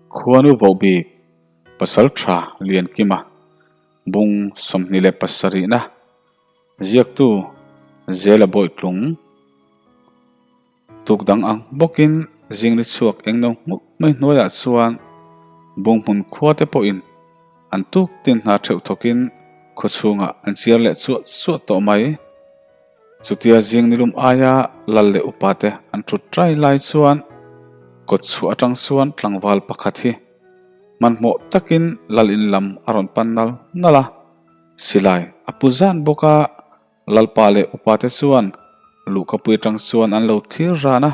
Khuanu vohbik Pasaltha Liankima bung 27na ziaktu Zela Bawitlung tuk dang ang bawkin zing ni chhuak engno hmuk mai hnuaiah chuan bung hmun khua te pawhin an tuk tin hna theuh thawkin khaw chhungah an chiar leh chuah chuah tawh mai. Chutia zing nilum aia lal leh upa te an thut ṭai lai chuan kawt chhuah aṭang chuan tlangval pakhat hi hmanhmawh takin lal in lam a rawn pan nal nal a, silai a pu zan bawk a, lalpa leh upa te chuan luhkapui aṭang chuan an lo thlir ran a,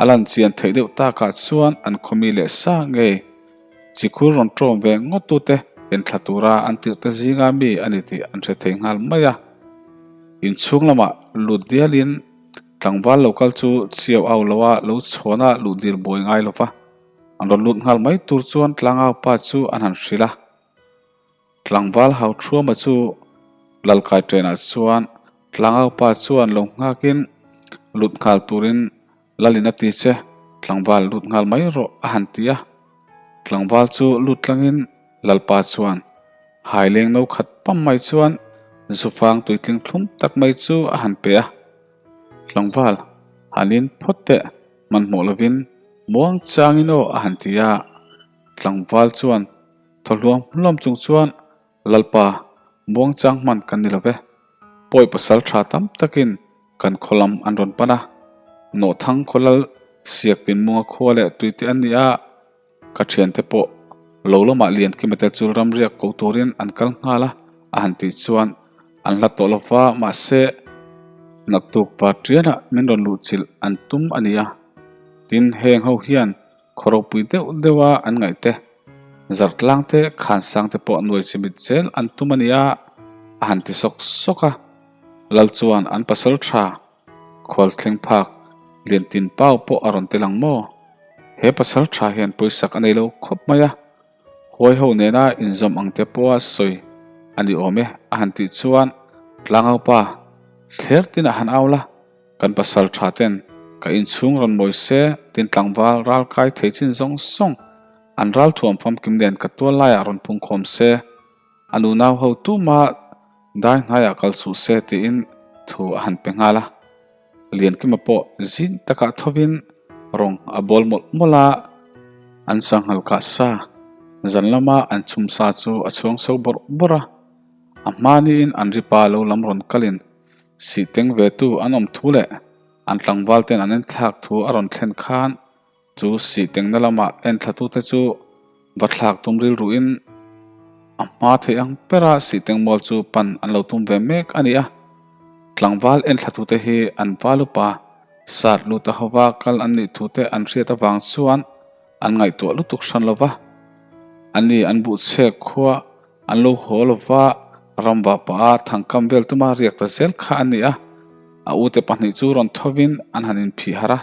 a lan chian theih deuh takah chuan an khawmi leh sa ngei chikhur rawn ṭawm ve ngawt tute enthla tura an tirh te zinga mi a ni tih an hre thei nghal mai a. Inchhung lamah lut dialin tlangval lo kal chu chiau au loa lo chhawn a luh dil buai ngai lo va, an rawn lut nghal mai tur chuan tlangau pa chu an han hrilh a. Tlangval hau thuama chu lalkai ṭenah chuan tlangau pa chuan lo nghakin lut nghal turin Lalin a ti che, tlangval lut nghal mai rawh a han ti a. Tlangval chu lut tlangin Lalpa chuan haileng no khat pam mai chuan zufang tuitling thlum tak mai chu a han pe a. Tlangval hanin phawt teh hmanhmawh lovin muang changin aw a han ti a. Tlangval chuan thaw hluam hluam chung chuan Lalpa, muangchang hman kan ni lo ve. Pawi pasal tha tam takin kan khaw lam an rawn pan a. Nawhthang khaw lal siak tinmunga khua leh tuite an ni a, ka thiante pawh lo lamah Liankima te chu ramriak ko turin an kal nghal a, a han tih chuan an hla tawh lo va, mahse, naktuk Varṭianah min rawn luhchilh an tum a ni a, tin heng ho hian Khaw ropui deuh deuha an ngaih te, zartlang te, khansang te pawh nuai chimit zel an tum a nia, a han ti sawk sawk a. Lal chuan an pasal tha, khual thleng phak, Liantin Pau pawh a rawn tel ang maw? He pasal tha hian pawisak a nei lo khawp mai a, huai ho nena inzawm ang te pawha sawi a ni awm e, a han tih chuan Tlangaupa thler tinah han au la. Kan pasal tha ten ka inchhung rawn mawi se tin tlangval ral kai thei chin zawng zawng an ral thuam famkim nen ka tual laiah rawn phung khawm se, a nunau ho tuma dai hnaiah kal suh se tiin thu a han pe nghal a. Liankima pawh zing takah thovin rawng a bawl mawlh mawlh a, an sanghal kah sa zan lama an chhum sa chu a chhuang so bawrh bawrh a, a hmaniin an ripa lo lam rawn kalin Sih teng ve tu an awm thu leh an tlangval ten an enthlak thu a rawn thlen khan chu sih tengna lamah enthlatute chu va thlak tum rilruin a hma theih ang bera sih teng mual chu pan an lo tum ve mek a ni a. Tlangval enthlatute hi an val upa sat lut a hova kal an nih thute an hriat avang chuan an ngaihtuah lutuk hran lo va. Ani an buhchhek khua An lo haw lo va, ramva pah a thangkam vel tuma riak ta zel kha a ni a. A ute pahnih chu rawn thovin an han inphih harh a.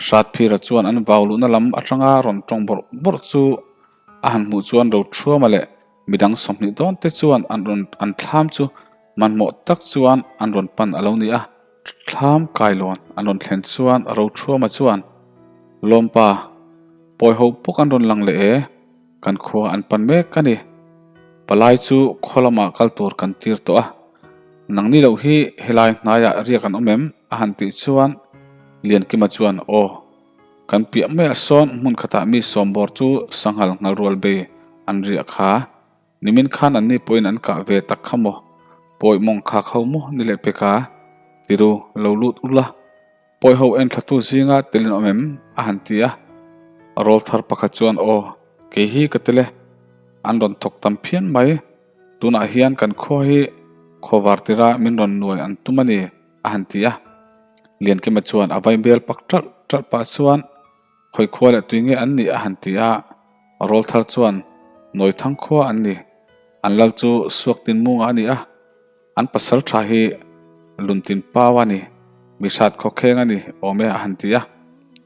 Hratphira chuan an vau luhna lam atanga rawn tawng bawrh bawrh chu a han hmuh chuan Rothuama leh midang 20 dawn te chuan an rawn an thlam chu hmanhmawh tak chuan an rawn pan a lo ni a. Thlam kailawn an rawn thlen chuan Rothuama chuan, Lawmpa, pawi ho pawk an rawn lang leh e. Kan khua an pan mek a ni. Palai chu khaw lamah kal tur kan tir tawh a. Nangni loh hi helai hnaiah riak an awm em? a han tih chuan Liankima chuan aw. Kan piah maiah sawn hmun khatah mi sawmbawr chu sanghal nghal rual bei an riah kha. Nimin khan anni pawhin an kah ve tak kha maw? Pawi mawng khak ho maw ni leh pek a? Tiru, lo lut ula. Pawi ho en thlatu zinga tel in awm em? a han ti a. Rawl thar pakhat chuan aw, kei hi ka tel e. An rawn thawk tam phian mai. Tunah hian kan khua hi khawvar tira min rawn nuai an tum a ni, a han ti a. Liankima chuan a vaibel pak ṭalh ṭalh pah chuan Khawi khua leh tui nge an nih a han ti a, rawl thar chuan Nawithang khua an ni. An lal chu Suaktin Munga a ni a, an pasal tha hi Luntin Pau a ni, mi hrat khawkheng a ni awm e a han ti a.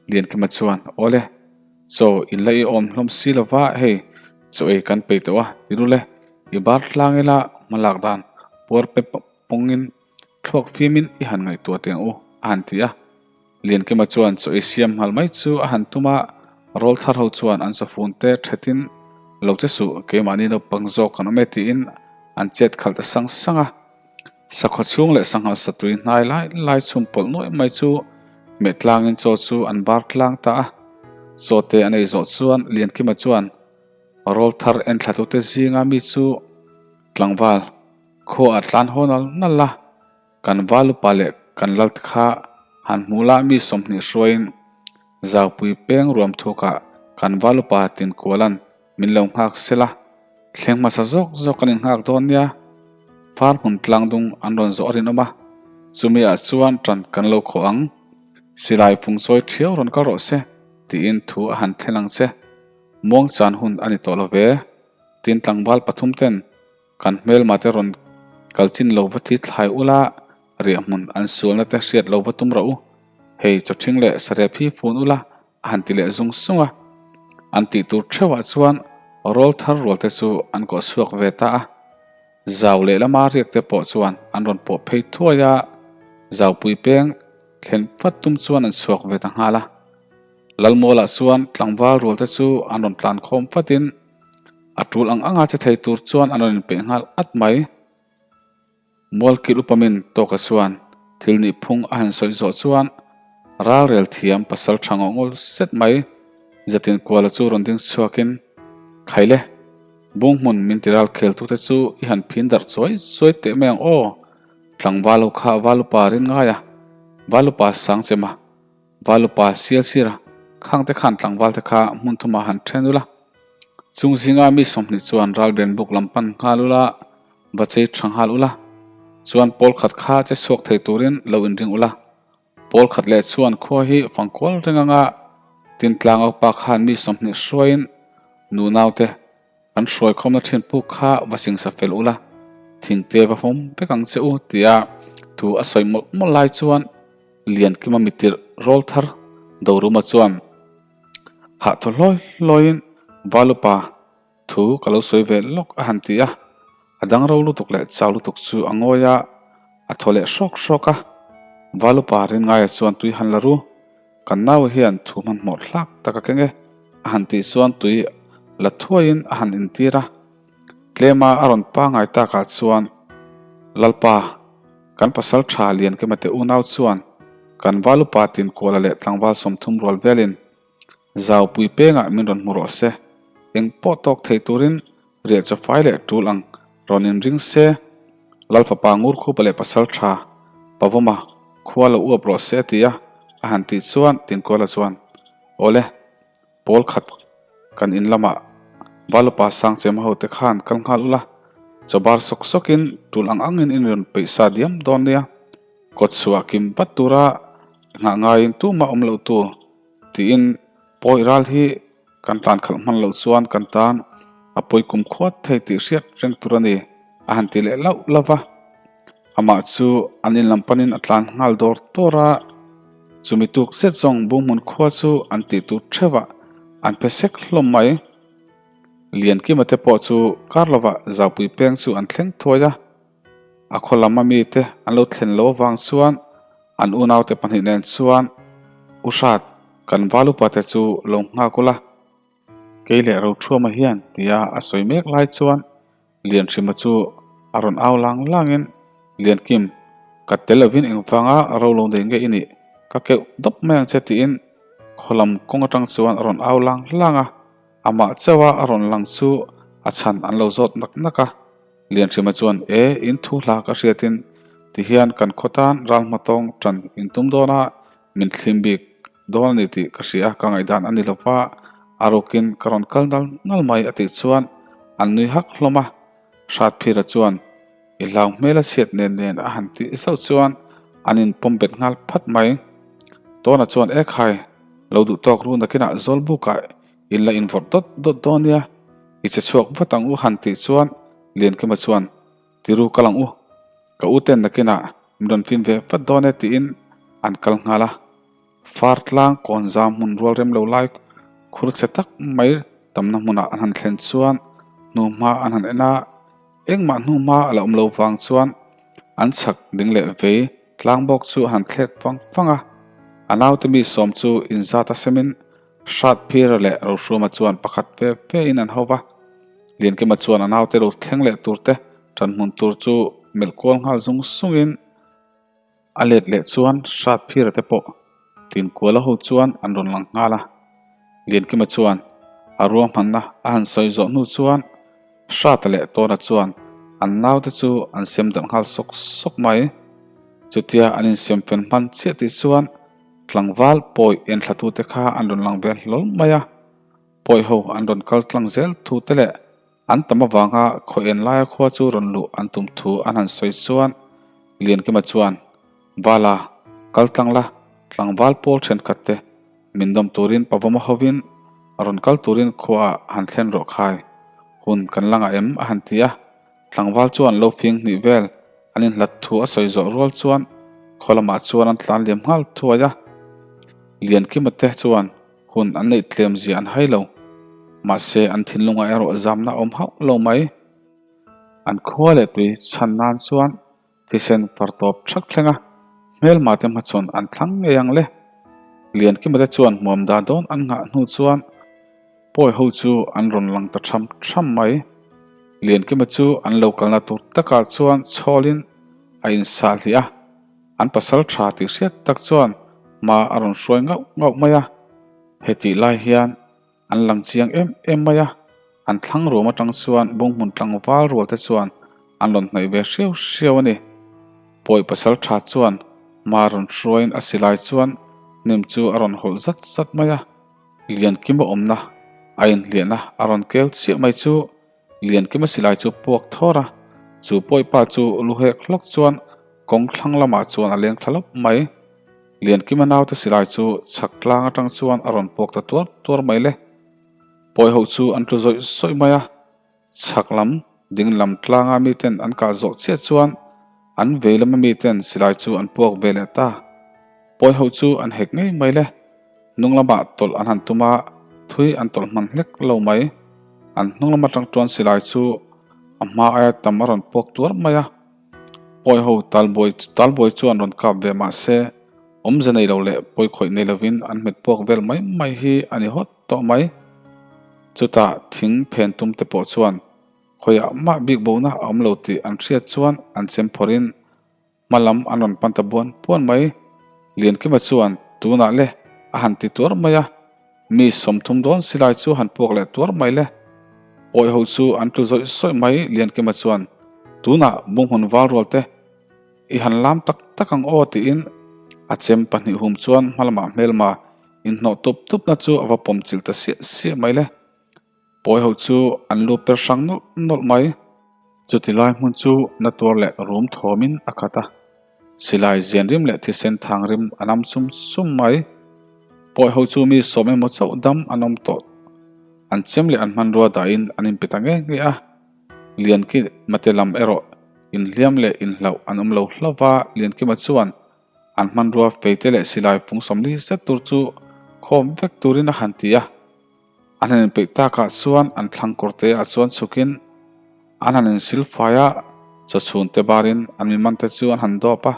Liankima chuan, Awle, chaw in la i awm hlawm si lo va, hei chaw ei kan peih tawh a, ti rul e, i bar tlang ila hmalak dan puar pe pawngin thluak fimin i han ngaihtuah teh ang u, a han ti a. Liankima chuan chaw ei siam nghal mai chu a han tum a, Rawlthar ho chuan an chawfun te thetin lo che suh, keimahni naupang zawk kan awm e tiin an chet khalh ta sang sang a. Sakhaw chhung leh sangha satui hnai lai lai chhum pawlh nuaih mai chu meh tlangin chaw chu an bar tlang ta a. Chaw te an ei zawh chuan Liankima chuan Rawlthar enthlatute zinga mi chu tlangval khua a tlan haw nal nal a. Kan valupa leh kan lal te kha han hmuh la mi 20 hruaiin Zaupui peng ruam thukah kan valupa Tinkuala'n min lo nghak sela, thleng hmasa zawk zawk kan innghak dawn nia. Far hmun tlang dung an rawn zawh a rinawm a, chumi ah chuan ṭan kan lo khawh ang. Silai fungchawi ṭhiau rawn kal rawh se tiin thu a han thlen ang che. Muangchan hun a ni tawh lo ve. Tin tlangval pathum ten Kan hmelma te rawn kal chin lo va thi thlai ula, riahhmun an sualna te hriat lo va tum rawh u. Hei chawthing leh sarep hi fun ula a han ti leh zung zung a. An tih tur theuhah chuan rawl thar rual te chu an kawh chhuak ve ta a. Zau leh lama riak te pawh chuan an rawn pawh phei thuai a, Zaupui peng thlen vat tum chuan an chhuak ve ta nghal a. Lalmualah chuan tlangval rual te chu an rawn tlan khawm vatin, A tul ang anga che thei tur chuan an rawn inpeih nghal at mai. Mualkil upamin tawka chuan thil nih phung a han sawi zawh chuan ralrel thiam pasal tha ngawh ngawl set mai zatin kuala chu rawn ding chhuakin, Khaile, bung hmun min ti ral kheltute chu i han phin darh chuai chuai teh mai ang aw, tlangval ho kha valupa rin ngai a, valupa sang che ma. Valupa sial sir a, khang te khan tlangval te kha hmun thumah han then ula. Chung zinga mi 20 chuan ralben buk lam pan nghal ula, va chei tha nghal ula. Chuan pawl khat kha che chhuak thei turin lo inring ula. Pawl khat leh chuan khua hi fangkual reng anga tin tlangaupa khan mi 20 hruaiin nunau te An hruaikhawmna thin puk kha va singsa fel ula, thingte va fawm vek ang che u tia thu a sawi mawlh mawlh lai chuan Liankima mitirh rawl thar Doruma chuan hah thaw hlawi hlawiin Valupa thu ka lo sawi ve lawk a han ti a, a dang ro lutuk leh chau lutuk chu a ngawi a, a thaw leh hrawk hrawk a. Valupa Rinngaia chuan tui han la ru. Kan nau hian thu hmanhmawh thlak tak a keng e, a han tih chuan tui la thuaiin a han intir a. Tlema a rawn pangai takah chuan, Lalpa, kan pasal tha Liankema te unau chuan kan valupa Tinkuala leh tlangval 30 rual velin Zaupui pengah min rawn hmu rawh se, eng pawh tawk thei turin riah chawfai leh tul ang rawn inring se, Lalfapa Ngurkhupa leh pasal tha Pavawma khua lo uap rawh se a ti a, a han tih chuan Tinkuala chuan, Awle, pawl khat kan in lamah Valupa Sangchema ho te khan kal nghal ula, chawbar sawk sawkin tul ang angin in rawn peih sa diam dawn nia, kawt chhuah kim vat tura nghah ngaiin tumah awm loh tur tiin pawi ral hi Kan tlan khalh hman loh chuan kan tan a pawi kum khuat thei tih hriat reng tur a ni, a han ti leh lauh lauh va. Amah chu an in lam panin a tlan nghal dawr dawr a, chumi tuk zet zawng Bunghmun khua chu an tih tur theuhah an phe sek hlawm mai. Liankima te pawh chu kar lovah Zaupui peng chu an thleng thuai a, a khaw lam ami te an lo thlen lo avang chuan an unaute pahnih nen chuan U Hrat kan val upa te chu lo nghak ula, kei leh Rothuama hian tia a sawi mek lai chuan Lianhrima chu a rawn au lang langin Liankim ka tel lovin engvanga ro lo nei nge i nih ka keuh dawp mai ang che tiin khaw lam kawng atang chuan a rawn au lang lang a, amah chauha a rawn lang chu a chhan an lo zawt nak nak a. Lianhrima chuan, E, in thu hla ka hriatin tihian kan khaw tan ral hmatawng ṭan in tum dawn a, min thlim bik dawn a ni tih ka hria, ka ngaihdan a ni lo va, a rukin ka rawn kal nal nal mai a tih chuan an nui hak hlawm a. Hratphira chuan, I hlau hmel a chhiat nen nen a han tih zauh chuan an inpawm bet nghal phat mai. Tawna chuan, E khai, lo duh tawk ru nakinah Zawlbukah In la invawrh dawt dawt dawn nia, i che chhuak vat ang u han tih chuan Liankima chuan, Tiru kal ang u, ka u ten nakinah min rawn fim ve vat dawn e tiin an kal nghal a. Far tlang kawn zam hmun rual rem lo lai khur chhe tak mai tamna hmunah an han thlen chuan hnuhma an han en a, engmah hnuhma a la awm lo vang chuan an chhak ding leh vei tlang bawk chu a han thlek vang vang a, a naute mi sawm chu inzat a semin. Hratphira leh Rohruama chuan pakhat ve ve in an ho va. Liankima chuan a naute lo thleng leh tur te ṭan hmun tur chu melh kual nghal zung zung in a let leh chuan Hratphira te pawh Tinkuala ho chuan an rawn lang nghal a. Liankima chuan a ruahmanna a han sawi zawh hnu chuan Hrata leh Tawna chuan an naute chu an sem darh nghal sawk sawk mai. Chutia an insem fel hman chiah tih chuan tlangval pawi enthlatute kha an rawn lang ve hlawl mai a. Pawi ho an rawn kal tlang zel thu te leh an tam avanga khaw en laia khua chu rawn luh an tum thu an han sawi chuan Liankima chuan, Vala, kal tlang la, tlangval pawl thenkhat te min dawm turin Pavawma hovin rawn kal turin khuaah han thlen rawh khai, hun kan la ngah em? a han ti a. Tlangval chuan lo fing hnih vel an inhlat thu a sawi zawh rual chuan khaw lamah chuan an tlan liam nghal thuai a. Liankima te chuan hun an neih tlem zia an hai lo. Mahse an thinlungah erawh zamna a awm hauh lo mai. An khua leh tui chhan nan chuan thisen far tawp thak thleng a, hmelma te hmachhawn an thlang ngei ang le. Liankima te chuan hmuam dah dawn an nghah hnu chuan Pawi ho chu an rawn lang ta tham tham mai. Liankima chu an lo kalna tur takah chuan chhawlin a insah hliah a, an pasal tha tih hriat tak chuan hma a rawn hruai ngauh ngauh mai a. Hetih lai hian an lang chiang em em mai a, an thlang ruam atang chuan bunghmun tlangval rual te chuan an rawn hnaih ve hriau hriau a ni. Pawi pasal tha chuan hma rawn hruaiin a silai chuan hnim chu a rawn hawlh zat zat mai a. Liankima awmna a inhliahna a rawn keu chiah mai chu Liankima silai chu puak thawr a, chu pawipa chu lu hek hlawk chuan kawng thlang lamah chuan a leng thla lawp mai. Liankima naute silai chu chhak tlang atang chuan a rawn puak ta tuar tuar mai le. Pawi ho chu an tlu zawih zawih mai a. Chhak lam, ding lam tlanga miten an kah zawh chiah chuan an vei lama miten silai chu an puak ve leh ta. Pawi ho chu an hek ngei mai le. Hnung lamah tawlh an han tum a, thui an tawlh hman hlek lo mai. An hnung lam atang chuan silai chu a hma aia tam a rawn puak tuar mai a. Pawi ho talbuai talbuai chuan rawn kap ve mah se, awmze nei lo leh pawi khawih nei lovin an hmet puak vel mai mai hi a ni hawt tawh mai. Chutah thing phen tum te pawh chuan khawiah mah bik bohna a awm lo tih an hriat chuan an chem phawrhin hma lam an rawn pan ta buan buan mai. Liankima chuan tunah le a han ti tuar mai a, mi 30 dawn silai chu han puak leh tuar mai le. Pawi ho chu an tlu zawih zawih mai Liankima chuan tunah bunghmun val rual te i han lam tak tak ang aw tiin a chem pahnih hum chuan hma lamah hmelma Inhnawh tup tupna chu a va pawm chilh ta siah siah mai le. Pawi ho chu an lu per hrang nawlh nawlh mai. Chuti lai hmun chu na tuar leh rum thawmin a khat a. Silai zian rim leh thisen thang rim a nam sum sum mai. Pawi ho chu mi sawm emaw chauh dam an awm tawh. An chem leh an hmanrua dahin an inpe ta nge nge a. Liankima te lam erawh inhliam leh inhlauh an awm lo hlauh va, Liankima chuan An hmanrua feite leh silai fung 40 zet tur chu khawm vek turin a han ti a. An han inpeih takah chuan an thlang kawrte ah chuan chhukin an han insil fai a, chaw chhungte barin an mimante chu an han dawp a.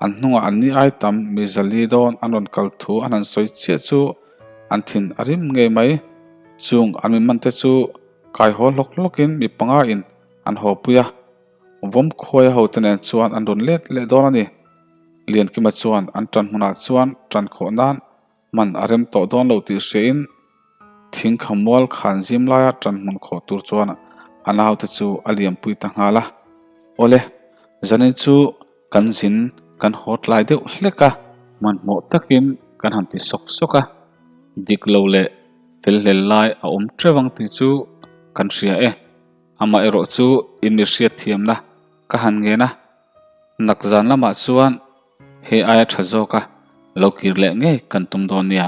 An hnungah an ni ai tam mi zali dawn an rawn kal thu an han sawi chiah chu an thin a rim ngei mai. Chung an mimante chu kai haw hlawk hlawkin mi panga in an haw pui a. Vawm khuaia hote nen chuan an rawn let leh dawn a ni. Liankima chuan an ṭan hmunah chuan ṭan khawh nan man a rem tawh dawn lo tih hriain thing kha mual khan zim laia ṭan hmun khawh tur chuan a naute chu a liampui ta nghal a. Awle, zanin chu kan zin kan haw tlai deuh hlek a. Hmanhmawh takin kan han ti sawk sawk a, dik lo leh fel hlel lai a awm ṭeuh ang tih chu kan hria e. Amaherawh chu in mi hriatthiamna ka han ngen a, nak zan lamah chuan he aia tha zawka lo kir leh ngei kan tum dawn nia.